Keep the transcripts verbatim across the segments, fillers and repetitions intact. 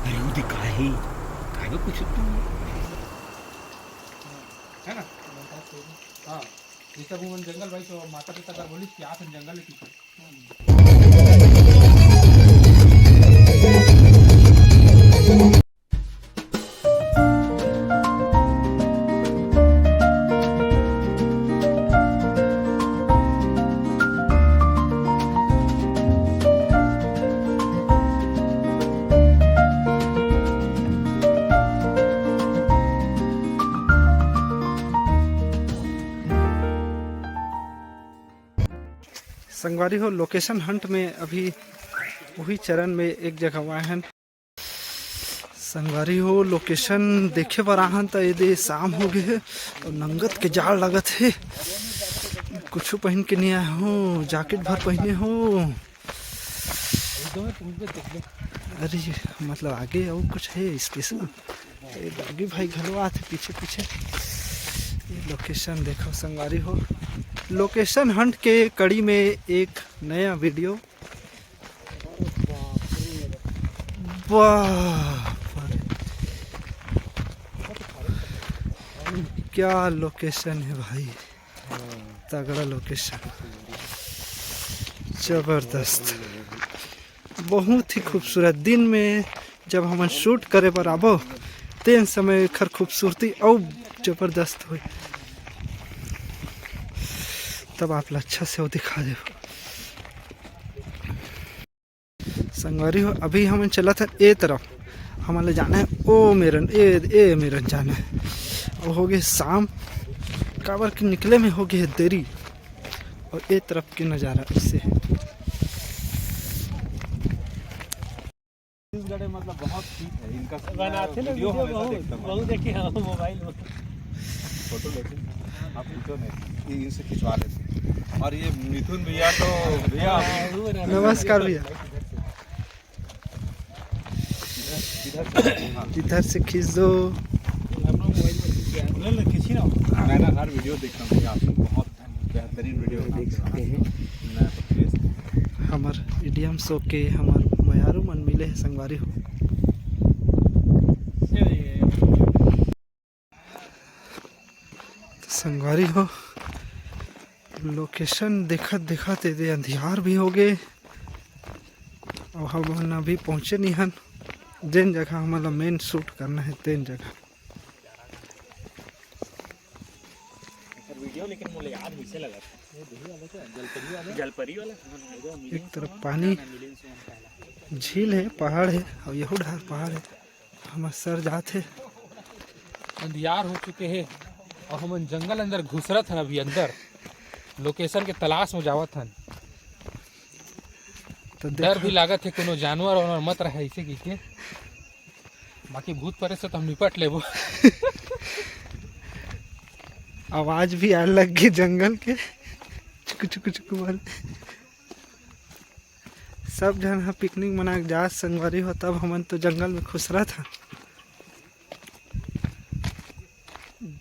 अरे वो दिखाही, काय वो कुछ तो है ना? हाँ, ये सब उमन जंगल भाई, तो माता पिता कर बोलिस कि आप जंगल की संगवारी हो, location hunt में अभी वही चरण में एक जगह आए हन। संगवारी हो, location देखे बर आहन त एदे शाम हो गे हे अउ नंगत के जाड़ लगत हे। कुछु पहिन के नहीं आए हो, jacket भर पहिने हो। अरे मतलब आगे अउ कुछ हे special? ए, doggy भाई घलो आथे पीछे पीछे। ये location देखो संगवारी हो, location hunt के कड़ी में एक नया video। वाह, क्या location है भाई, तगड़ा location, जबरदस्त, बहुत ही खूबसूरत। दिन में जब हमन shoot करे बर आबो, तेन समय एखर खूबसूरती अउ जबरदस्त होई। तब आप ला अच्छा से वो दिखा देबो। संगवारी हो, अभी हमन चलत हन ए तरफ, हमन ले जाना है ओ मेरन, ए, ए मेरन जाना है। वो हो गए शाम, काबर के निकले में हो गए देरी। और ए तरफ के नज़ारा ऐसे है। छत्तीसगढ़ में मतलब बहुत सीन है इनका। बनाते ना video video हमेशा बहुत, देखता हूँ। बहुत देखे हाँ, mobile में। फोटो लेते हैं, आप पूछो नहीं, ये इनसे खिंचवा लेते हैं। और ये मिथुन भैया तो, भैया, हाँ, वो बनाते हैं। नमस्कार भैया। इधर, इधर से, हाँ। इधर से खींच दो। हम लोग mobile में खींच रहे हैं। ले, ले, खींची ना। मैं ना हर video देखता हूँ भैया, आप लोग बहुत बेहतरीन video देख सकते हैं। मैं तो please। हमर इडियम शो के हमर मयारू मन मिले हैं संगवारी हो। तो संगवारी हो, location देखत देखत एदे अंधियार भी हो गए और हमन अभी पहुँचे नहीं हन जेन जगह हमन ला main shoot करना है तेन जगह। एकर video लेकिन मोला याद होइसे लगत हे। जलपरी वाला? जलपरी वाला? एक तरफ पानी, झील है, पहाड़ है और यहू डहार पहाड़ है। हमर सर जात हे। अंधियार हो चुके हे और हमन जंगल अंदर घुसरत हन, अभी अंदर location के तलाश में जावत हन। तो डर देखो। भी लागत हे, कोनो जानवर वानवर मत रहे ऐसे कहिके, बाकी भूत परेत से तो हम निपट लेबो। आवाज भी आए लग गई जंगल के, चुकु चुकु चुकु बोल। सब झन ह picnic मना के जात संगवारी हो, तब हमन तो जंगल में खुसरत हन।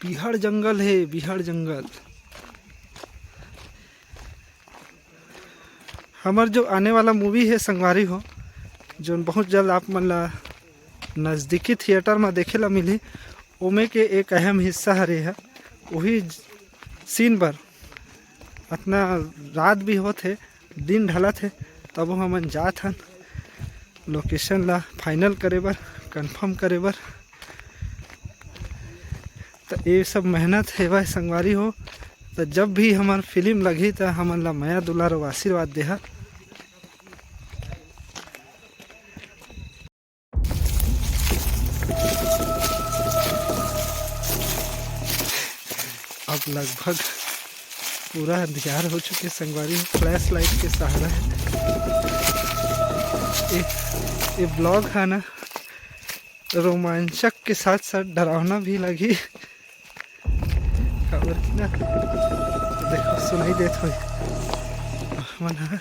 बिहाड़ जंगल हे, बिहाड़ जंगल। हमर जो आने वाला movie हे संगवारी हो, जोन बहुत जल्द आप मन ला नज़दीकी theatre में देखे ला मिलही, ओमे के एक अहम हिस्सा हरे ह। वही scene बर अतना रात भी होत हे, दिन ढलत हे, तबो हमन जात हन location ला final करे बर, confirm करे बर। त ये सब मेहनत हेवय संगवारी हो। त जब भी हमर film लगही त हमन ला मया दुलार अउ आशीर्वाद देहा। अब लगभग पूरा अंधियार हो चुके संगवारी, flash light के सहारा है। ये, ये vlog है ना, रोमांचक के साथ साथ डरावना भी लगी। काबर कि ना, देखो, सुनाई देत होई, हमन ह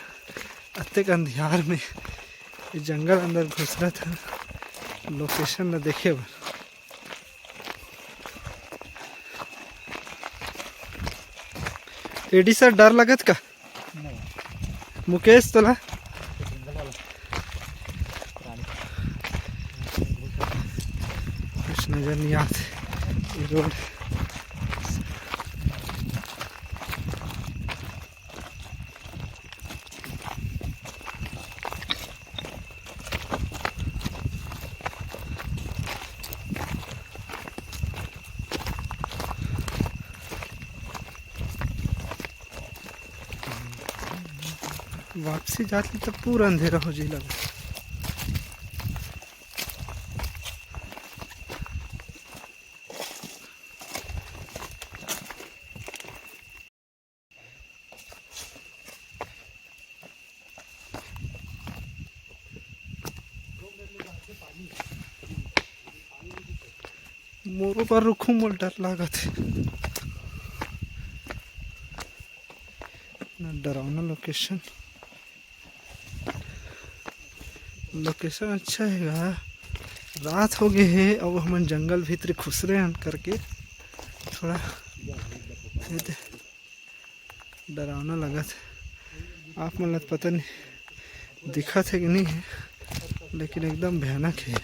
अतेक अंधियार में ये जंगल अंदर घुसरत हन location ला देखे बर। एडी सर, डर लगत का? नहीं। मुकेश, तोला? जंगल वाला। नजर नहीं आत ये रोड। वापसी जात ले तो पूरा अंधेरा हो जाई लगा। मोरो बर रुखू, मोर डर लागत हे। ना डरावना लोकेशन, लोकेशन अच्छा हे गा। रात हो गए हे, अब हमन जंगल भीतरे खुसरे हन करके थोड़ा ये दे। डरावना लगत हे। आप मन ला तो पता नहीं दिखत हे कि नहीं हे, लेकिन एकदम भयानक हे।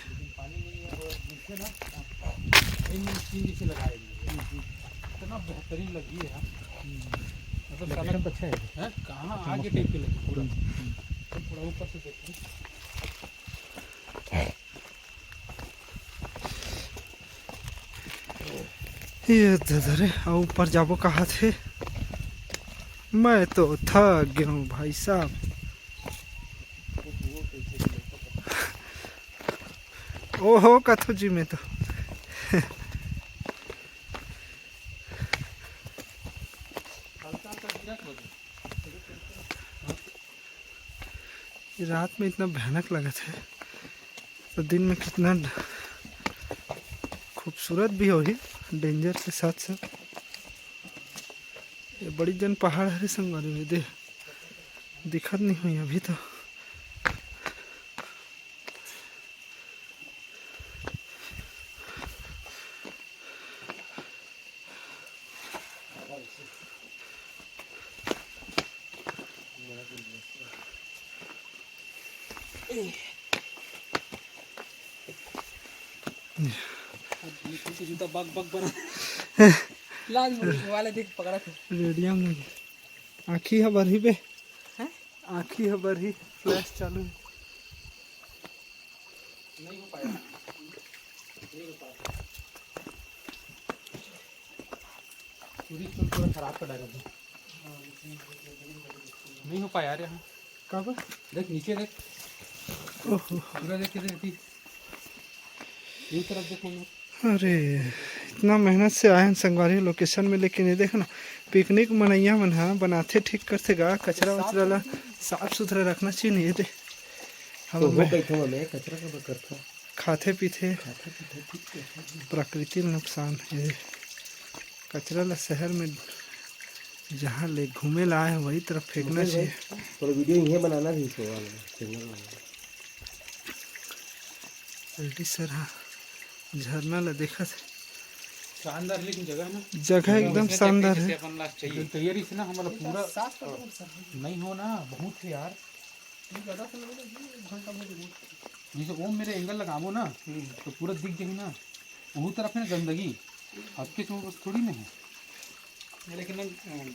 इतना बेहतरीन लगी है यार। मतलब लोकेशन तो अच्छा है। हैं? कहाँ आगे टाइप के लगी पूरा। थोड़ा ऊपर से देखो। ये ददा रे, अउ ऊपर जाबो कहत हे। मैं तो थक गया हूँ भाई साहब। ओहो, कथो जी में तो। ये रात में इतना भयानक लगत हे, तो दिन में कितना ड-, खूबसूरत भी होही, डेंजर के साथ साथ। ये बड़ी जन पहाड़ हरे संगवारी हो, दे दिखत नहीं होही अभी तो। जूता बग बग बना। लाज मोबाइल देख पकड़ा था। रेडियम में आँखी ह बरही बे। हैं? आँखी ह बरही, फ्लैश चालू है। नहीं हो पाया। नहीं हो पाया। पूरी चुल पूरा खराब कर डाला था। नहीं हो पाया यार यहाँ। कब? देख नीचे देख। ओहो। पूरा देख, देख, देख। ये तरफ देखो ना। अरे, इतना मेहनत से आए हैं संगवारी लोकेशन में, लेकिन ये देखो ना, पिकनिक मनैया मन ह बनाथे, ठीक करथे गा, कचरा वचरा ला साफ सुथरा रखना चाहिए। नहीं, ये दे, हम तो हो लोग बैठो में कचरा का करथो। खाथे पीथे, खाथे पीथे, ठीक करथे। प्रकृति ल नुकसान हे। कचरा ला शहर में जहाँ ले घूमे ला आए हैं, वही तरफ फेंकना चाहिए। थोड़ा वीडियो इहे बनाना भी सवाल है, चैनल में। रेड्डी सर, हाँ, झरना ला देखत हे। शानदार, लेकिन जगह ना, जगह एकदम शानदार है। अपन ला चाहिए। तैयारी से ना हमारा पूरा साफ कर दो सर। नहीं हो ना, बहुत है यार। जैसे ओम मेरे एंगल लगाबो ना, तो पूरा दिख जाही ना। वहू तरफ है ना गंदगी, आपके तो बस थोड़ी ना है। लेकिन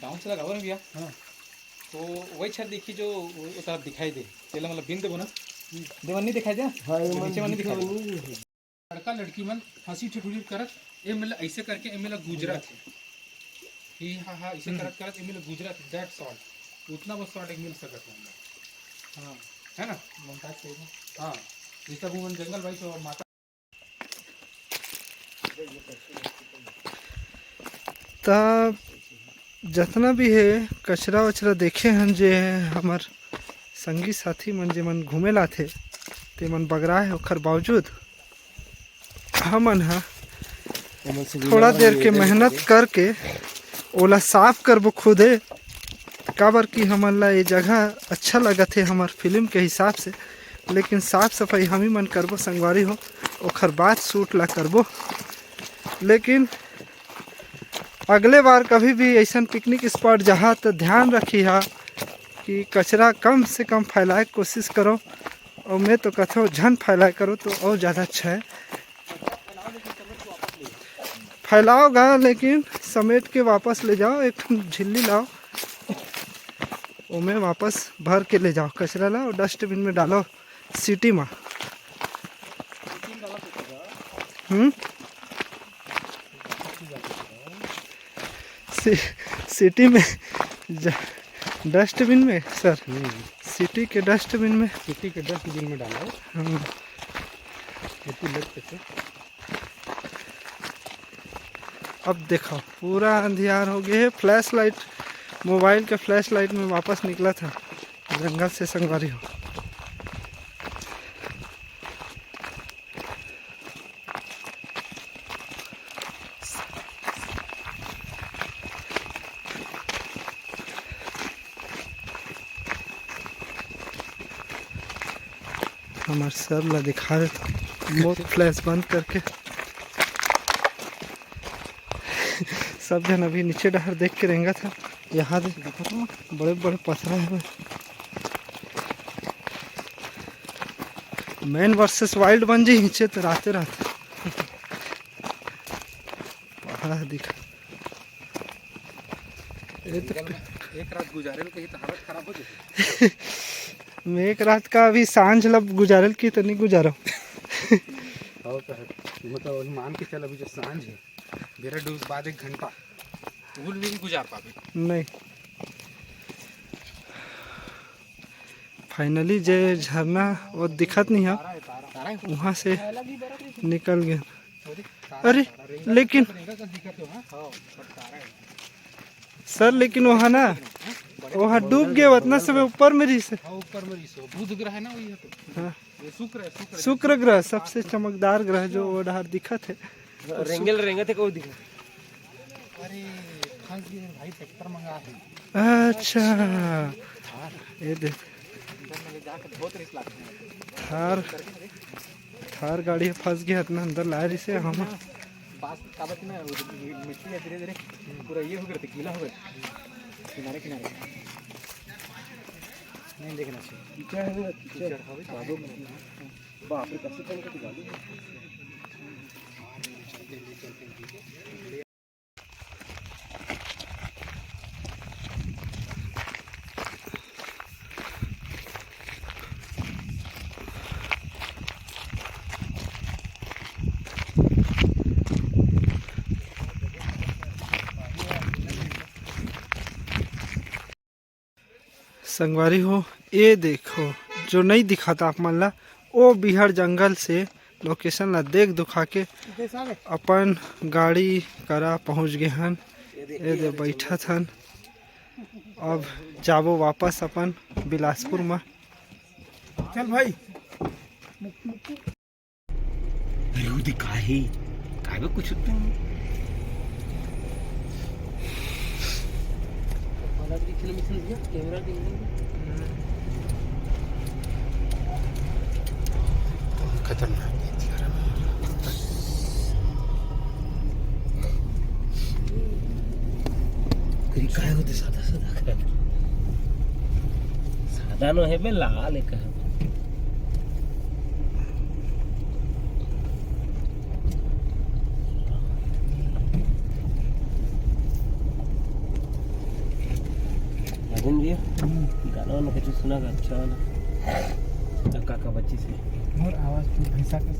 डाउन से लगाबो ना भैया, हाँ। तो वही छत देखी जो वो तरफ दिखाई दे, तेला मतलब बिन देबो ना, देवन नहीं दिखाई दे, हाँ, ये नीचे मन नहीं दिखाई दे। लड़का लड़की मन हंसी ठिठोली करत, ए मतलब ऐसे करके ए मतलब गुजरत हे। ही हा हा, ऐसे करत करत ए मतलब गुजरत हे, that shot, उतना बस shot एक मिल सकत हे हमला। हाँ। है ना? मुमताज सही में। हाँ। जैसा वो मन जंगल भाई तो माता। त जतना भी हे कचरा वचरा देखे हन, जे हमर संगी साथी मन जे मन घूमे ला आथे, ते मन बगरा हे, ओखर बावजूद हमन ह ओमन से थोड़ा मिला देर के मेहनत करके ओला साफ करबो खुदे, काबर कि हमन ला ये जगह अच्छा लगत हे हमर फिल्म के हिसाब से, लेकिन साफ सफाई हम ही मन करबो संगवारी हो, ओखर बाद शूट ला करबो। लेकिन अगले बार कभी भी ऐसन पिकनिक स्पॉट जहाँ, तो ध्यान रखिहा कि कचरा कम से कम फैलाए के कोशिश करो, और मैं तो कथो झन फैलाए करो तो और ज़्यादा अच्छा है। फैलाओ गा, लेकिन समेट के वापस ले जाओ, एक ठन झिल्ली लाओ, ओमे वापस भर के ले जाओ, कचरा लाओ, डस्टबिन में डालो, सिटी में। हम्म। सि-, सिटी में ज-, डस्टबिन में सर। हम्म। सिटी के डस्टबिन में। सिटी के डस्टबिन में डालो। हाँ। सिटी लग के। अब देखो, पूरा अंधियार हो गए हे। फ्लैश लाइट, मोबाइल के फ्लैश लाइट में वापस निकला था जंगल से, संगवारी हो। हमारे सर ला दिखा देता, बहुत फ्लैश बंद करके। सब जन अभी नीचे डहर देख के रेंगत हे। यहाँ दे बड़े बड़े पथरा हे। मैन वर्सेस वाइल्ड बन जी नीचे तो राते रात। पहाड़ दिखा। ये तो जंगल में एक रात गुजारेल कही तो हालत खराब हो जाती। मैं एक रात का अभी सांझ लब गुजारेल की तो नहीं गुजारो। और तो है, मतलब वही मान के चल, अभी जो सांझ है, बेरा डूब बाद एक घंटा, वो नहीं गुजार पाबे। नहीं, फाइनली जे झरना वो दिखत नहीं है, तारा है, तारा है। वहाँ से निकल गए। अरे, लेकिन सर, लेकिन वहाँ ना, वहाँ डूब गए, उतना समय ऊपर में रही से। हाँ, ऊपर में रही सो। बुध ग्रह है ना, वही है तो। हाँ। ये शुक्र है, शुक्र। शुक्र ग्रह सबसे चमकदार ग्रह जो वो डहर दिखत है। रेंगल रेंगत है, को दिखा। अरे, फंस गए भाई, ट्रैक्टर मंगा है। अच्छा, ये देख, थार, थार गाड़ी फंस गया, इतना अंदर लाए रही से हम। बास काबत ना, वो मिट्टी है, धीरे धीरे पूरा ये हो गया, गीला हो गया किनारे किनारे। नहीं देखना चाहिए। कीचड़ है, कीचड़। कीचड़, हाँ भाई, कादो में। बाप रे, कैसे कौन को गाली। संगवारी हो, ये देखो, जो नहीं दिखाता आप मन ला, ओ बिहार जंगल से लोकेशन ला देख दुखा के अपन गाड़ी करा पहुंच गए हन। ये दे बैठत हन। अब जाबो वापस अपन बिलासपुर में। चल भाई। अरे वो दिखा है, काय बे कुछ उत्ते नहीं। कैमरा के खतरनाक है यार। फिर काय होते सादा सादा कर। सादा नो है बे, लाल है कहाँ। राजन जी, गाना वाना कुछ सुना का अच्छा वाला? तो काका बच्ची से। मोर आवाज तू भैंसा के।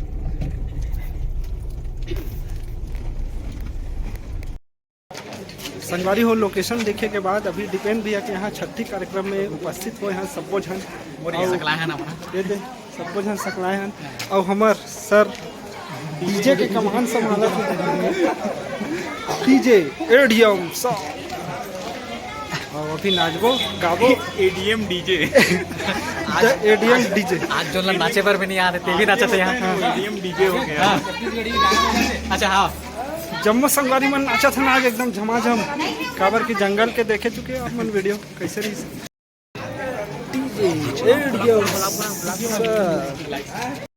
संगवारी हो, लोकेशन देखे के बाद अभी दीपेन भैया के यहाँ छट्ठी कार्यक्रम में उपस्थित हुए हैं सबो झन। और ये अउ सकलाए हैं ना अपना। ये दे, सबो झन सकलाए हैं। और हमर सर डीजे के कमान संभालत हे, डीजे एडीएम सर। और अभी नाचबो गाबो। ADM DJ. ADM DJ. आज जो लोग नाचे बर भी नहीं आ रहे, ते भी नाचत हे यहाँ। एडीएम डीजे हो गया। हाँ। अच्छा, हाँ। जम्मो संगवारी मन नाचत हन आज एकदम झमाझम, काबर कि जंगल के देखे चुके आप मन वीडियो कैसे रही। DJ ADM sir.